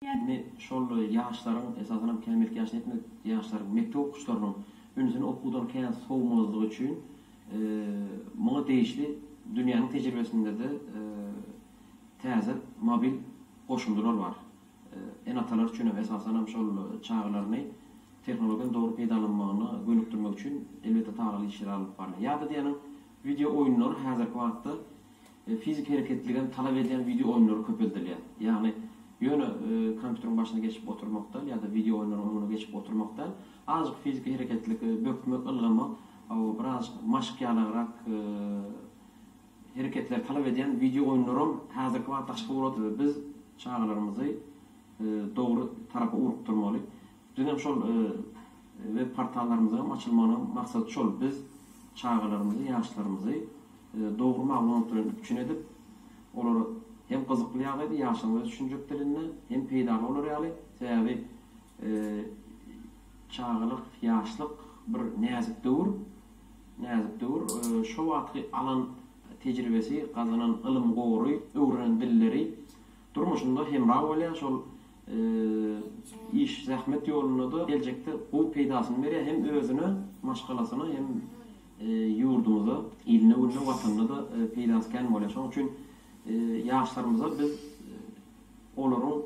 Indi şol ýaşlaryň, esasanam kämillik ýaşyna ýetmedik ýaşlaryň, mekdep okuwçylarynyň ünsüni okuwdan kän sowmazlygy üçin muňa degişli dünýäniň tejribesinde-de täze mobil goşundylar bar. Ene-atalar üçin hem esasanam şol çagalaryny tehnologiýany dogry peýdalanmagyna gönükdirmek üçin elbetde tagalaly işler alnyp barylýar. Ýa-da diýeniň wideo oýunlary häzirki wagtda Fiziki hereketligem talap edýän wideo oýunlary köpeldilýär. Ýagny, ýöne kompýuteriň başyna geçip oturmak däl ýa-da wideo oýunlaryň öňüne geçip oturmak däl, azajyk fiziki hereketlik, bökmek, ylgamak, birazajyk maşk ýalagrak hereketleri talap edýän wideo oýunlaram häzirki wagtda çykyp ugrady. Biz çagalarymyzy dogry tarapa ugrukdyrmaly. Bizem şol web portallarymyzyňam açylmagynyň maksady şol, biz çagalarymyzy, ýaşlarymyzy dogry maglumat bilen üpjün edip, olara hem gyzykly ýagdaýda, ýaşlaryň özi düşünjek dilinde, hem peýdaly bolar ýaly, sebäbi çagalyk, ýaşlyk bir näzik döwür, näzik döwür, şo wagtky alan tejribesi, gazanan ylym gory, öwrenen dilleri durmuşynda hemra bolýar, şol iş, zähmet ýolunda-da geljekde gowy peýdasyny berýär hem özüne, maşgalasyna, hem ýurdumyza, iline-gününe, Watanyna-da peýdasy kän bolýar. Şonuň üçin ýaşlarymyza biz olaryň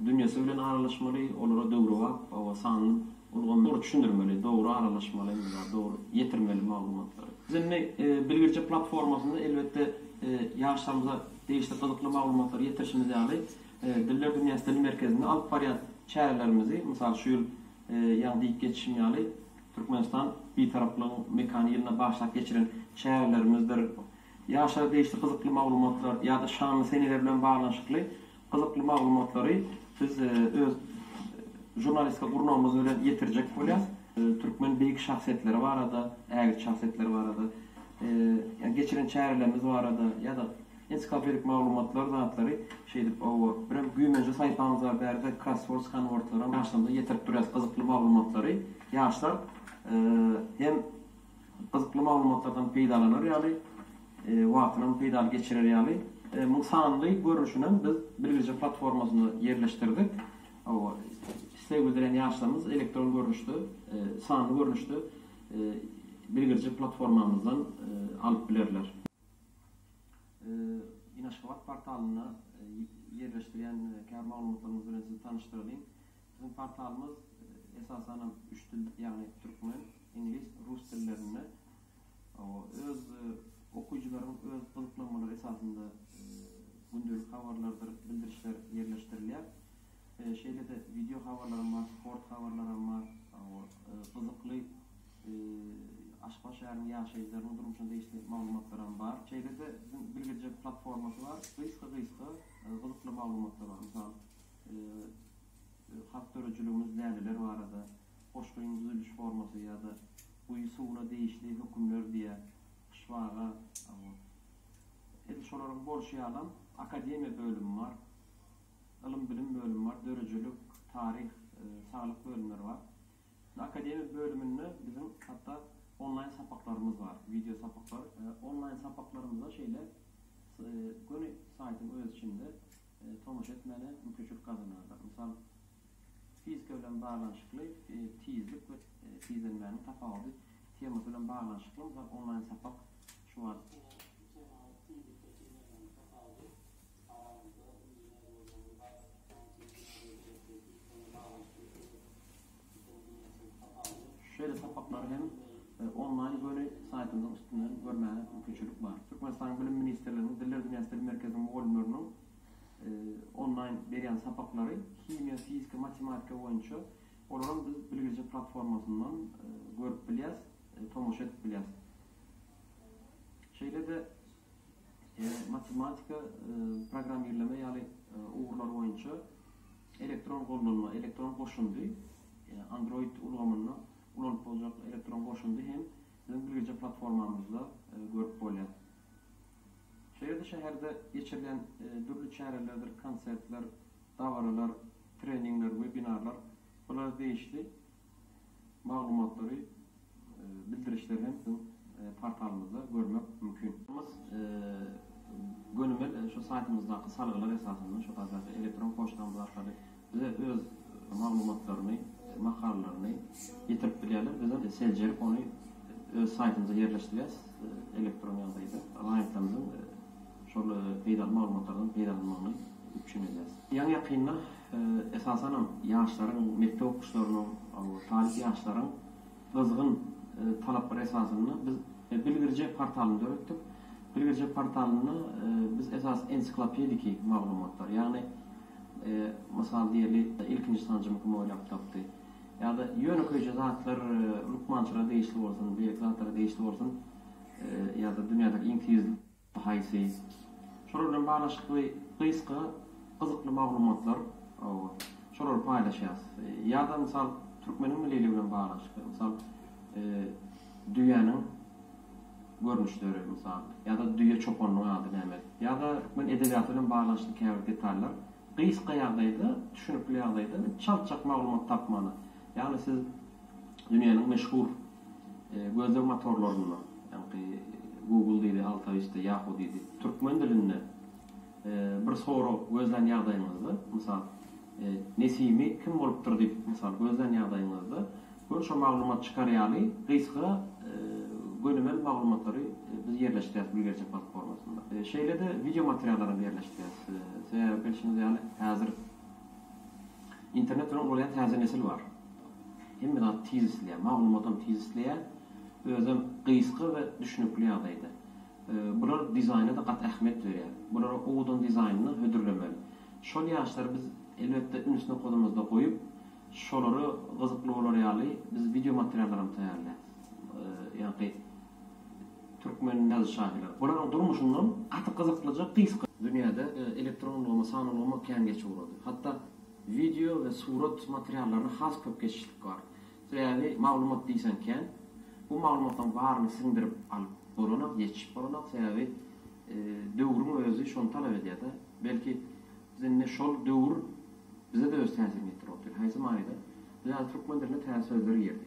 dünýesi bilen aralaşmaly, olara döwrebap sanly ulgamy dogry düşündirmeli, dogry aralaşmaly, hemme zady dogry ýetirmeli maglumatlary. Biz indi Bilgirje platformasynda elbetde ýaşlarymyza degişli gyzykly maglumatlary ýetirişimiz ýaly, Diller dünýäsi dil merkezinde alyp barýan çärelerimizi, mysal şu ýyl ýaňy diýip geçişim ýaly, Türkmenistan Bitaraplygyň mekany ýylyna bagyşlap geçiren çärelerimizdir. Ýaşlara degişli gyzykly maglumatlar ýa-da şanly seneler bilen baglanyşykly gyzykly maglumatlary biz öz žurnalistika gurnagymyz bilen ýetirjek bolýas. Türkmen beýik şahsyýetleri barada, ägirt şahsyýetleri barada, geçiren çärelerimiz barada ýa-da Ensiklopedik maglumatlar zatlary şeýdip owo birem güýmenje saýpamyz bar bärde krossword skanwordlaram ýaşlarymyza ýetirip durýas gyzykly maglumatlary ýaşlar hem gyzykly maglumatlardan peýdalanar ýaly wagtynam peýdaly geçirer ýaly muň sanly görnüşinem biz bilgirje platformasynda ýerleşdirdik owo isleg bildirýän ýaşlarymyz elektron görnüşde sanly görnüşde bilgirje platformamyzdan alyp bilerler. Inaşgabat portalynda ýerleşdirýän käbir maglumatlarymyz bilen sizi tanyşdyralyň. Biziň portalymyz esasanam üç dil, ýagny türkmen, iňlis, rus dillerinde öz okyjylaryň öz gyzyklanmalary esasynda gündelik habarlardyr bildirişler ýerleşdirilýär. Şeýle-de wideo habarlaram bar, sport habarlaram bar, gyzykly Aşgabat şäheriniň ýaşaýjylarynyň durmuşyna degişli maglumatlaram bar. Şeýle-de biziň Bilgirje platformasy bar. Gysga-gysga gyzykly maglumatlar bar. Mysal, halk döredijiligimiz läleler barada, goşgyň düzüliş formasy ýa-da guýy suwuna degişli hökümler diýýär, pyşbaga. Edil şolaryň bolşy ýalam akademiýa bölümi bar. Ylym-bilim bölümi bar, döredijilik, taryh, saglyk bölümleri bar. Akademiýa bölüminde biziň hatda onlaýn sapaklarymyz bar, wideo sapaklar. Onlaýn sapaklarymyza şeýle göni saýtyň öz içinde tomaşa etmäne mümkinçilik gazanarlar. Mysal, fizika bilen baglanyşykly tizlik we tizlenmäniň tapawudy temasy bilen baglanyşykly mysal onlaýn sapak şu wagt. Bu tema tizlik we tizlenmäniň tapawudy aramyzda inžener bolmagyň bar Şeýle sapaklary hem onlaýn göni saýtymyzyň üstünden görmäge mümkinçilik bar. Türkmenistanyň Bilim ministrliginiň Diller dünýäsi dil merkeziniň mugallymlarynyň onlaýn berýän sapaklary himiýa, fizika, matematika boýunça olaram biz Bilgirje platformasyndan görüp bilýäs, tomaşa edip bilýäs. Şeýle-de matematika, programmirleme ýaly ugurlar boýunça elektron gollanma, elektron goşundy, Android ulgamynda ulanyp boljak elektron goşundy hem biziň Bilgirje platformamyzda görüp bolýar. Şeýle-de şäherde geçirilýän dürli çärelerdir, konsertler, dabaralar, treningler, webinarlar bulara degişli maglumatlary, bildirişleri hem biziň portalymyzda görmek mümkin. Gönümel şu saýtymyzdaky salgylar esasynda, şu taýdaky elektron poçtamyz arkaly. Bize öz maglumatlaryny, makalalaryny ýetirip bilýärler. Bizem seljerip ony öz saýtymyza ýerleşdirýäs elektron ýagdaýda. Raýatlarymyzyň şol peýdaly maglumatlardan peýdalanmagyny üpjün edýäs. Ýaňy-ýakynda esasanam ýaşlaryň, mekdep okuwçylarynyň, talyp ýaşlaryň gyzgyn talaplary esasynda biz Bilgirje portalyny döretdik. Bilgirje portalynda biz esasy ensiklopediki maglumatlar, ýagny mysal diýeli, ilkinji sanjymy kim oýlap tapdy? Ýa-da ýönekeýje zatlar lukmançylyga degişli bolsun, beýleki zatlara degişli bolsun, ýa-da dünýädäki iň tiz haýsy? Şolar bilen baglanyşykly gysga, gyzykly maglumatlar, hawa, şolary paýlaşýarys. Ýa-da mysal, türkmeniň milliligi bilen baglanyşykly, mysal, düýäniň görnüşleri, mysal, ýa-da düýe çopanynyň ady näme? Ýa-da türkmen edebiýaty bilen baglanyşykly käbir detallar gysga ýagdaýda, düşünikli ýagdaýda we çaltjak maglumat tapmana, ýagny siz dünýäniň meşhur gözleg motorlarynda, ýaňky Google diýdi, Altavista, Yahoo diýdi, türkmen dilinde bir sorag gözlän ýagdaýyňyzda, mysal, Nesimi kim bolupdyr diýip, mysal, gözlän ýagdaýyňyzda, Göni şo maglumat çykar ýaly gysga gönümel maglumatlary biz ýerleşdirýäris Bilgerje platformasynda. Şeýle-de wideo materiallaram ýerleşdirýäris. Sebäbi bilşiňiz ýaly häzir internet bilen ulalýan täze nesil bar. Hemme zat tiz isleýär, maglumatam tiz isleýär, özem gysga we düşnükli ýagdaýda. Bular dizaýna-da gaty ähmiýet berýär. Bulara owadan dizaýnyny hödürlemeli. Şol ýaşlary biz elbetde üns nokadymyzda goýup, Şolara gyzykly bolar ýaly biz wideo materiallaram taýýarlaýas. Ýaňky türkmen ýazyjy-şahyrlary. Bularyň durmuşyndan gaty gyzyklyja gysga. Dünýäde elektron ulgama, san ulgama kän geçip ugrady. Hatda wideo we surat materiallaryna has köp geçişlik bar. Sebäbi maglumat diýseň kän. Bu maglumatlaryň baryny siňdirip alyp bolanok, ýetişip bolanok. Sebäbi döwrüň özi şony talap edýär-de. Belki biz indi şol döwür Bize-de öz täsirini ýetirip otyr. Haýsy manyda? Bize häzir türkmen diline täze sözler girdi.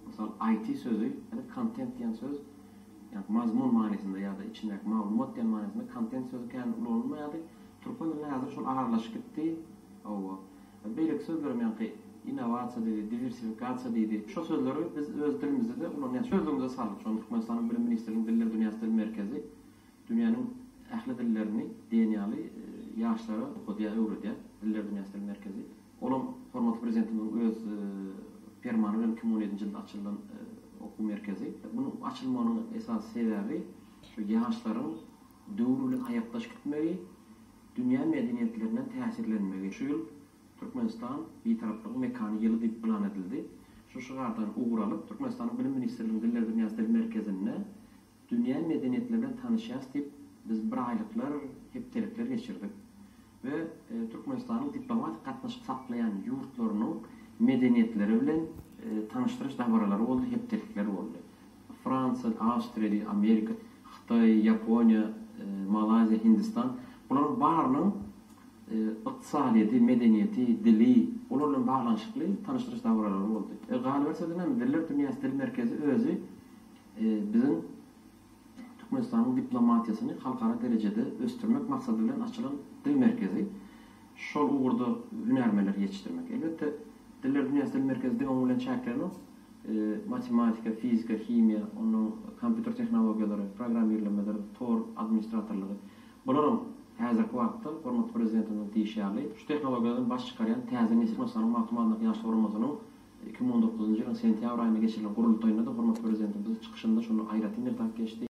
Mysal, IT sözi ýa-da content diýen söz, ýagny mazmun manysynda ýa-da içindäki maglumat diýen manysynda content sözi kän ulanylmaýardy. Türkmen diline häzir şol aralaşyp gitdi. Hawa. Beýleki sözlerem ýaňky innowasiýa diýdi, diwersifikasiýa diýdi. Şo sözleri biz öz dilimizde-de ulanýarys. Sözlügimize saldyk şony Türkmenistanyň Bilim ministrliginiň Diller dünýäsi dil merkezi Dünýäniň ähli dillerini diýen ýaly ýaşlara okadýar, öwredýär Diller dünýäsi dil merkezi. Olam hormatly Prezidentimiziň öz Permany bilen 2017-nji ýylda açylan okuw merkezi. Munuň açylmagynyň esasy sebäbi şu ýaşlaryň döwür bilen aýakdaş gitmegi, dünýä medeniýetlerinden täsirlenmegi. Şu ýyl Türkmenistan, Bitaraplygyň mekany ýyly diýip yglan edildi. Şu şygardan ugur alyp, Türkmenistanyň Bilim ministrliginiň Diller dünýäsi dil merkezinde Dünýä medeniýetleri bilen tanyşýas diýip, biz biraýlyklar, hepdelikler geçirdik we Türkmenistanyň diplomatik gatnaşyk saklaýan ýurtlarynyň medeniýetleri bilen tanyşdyryş dabaralary boldy, hepdelikler boldy. Fransiýa, Awstriýa, Amerika, Hytaý, Ýaponiýa, Malaýziýa, Hindistan, bularyň barynyň ykdysadyýeti, medeniýeti, dili, olar bilen baglanyşykly tanyşdyryş dabaralary boldy. Galyberse-de näme, Diller dünýäsi dil merkezi özi Biziň Türkmenistanyň diplomatiýasyny halkara derejede ösdürmek maksady bilen açylan dil merkezi şol ugurda hünärmenleri ýetişdirmek. Elbetde, Diller dünýäsi dil merkezi diňe onuň bilen çäklenok. Matematika, fizika, himiýa, onnoň kompýuter tehnologiýalary, programmirlemeler, tor administratorlygy, bularam häzirki wagtda hormatly Prezidentimiziň diýşi ýaly, şu tehnologiýalardan baş çykarýan täze nesil Türkmenistanyň Magtymguly adyndaky Ýaşlar guramasynyň 2019-njy ýylyň sentýabr aýynda geçirilen gurultaýynda-da hormatly Prezidentimiz çykyşynda şony aýratyn nygtap geçdi.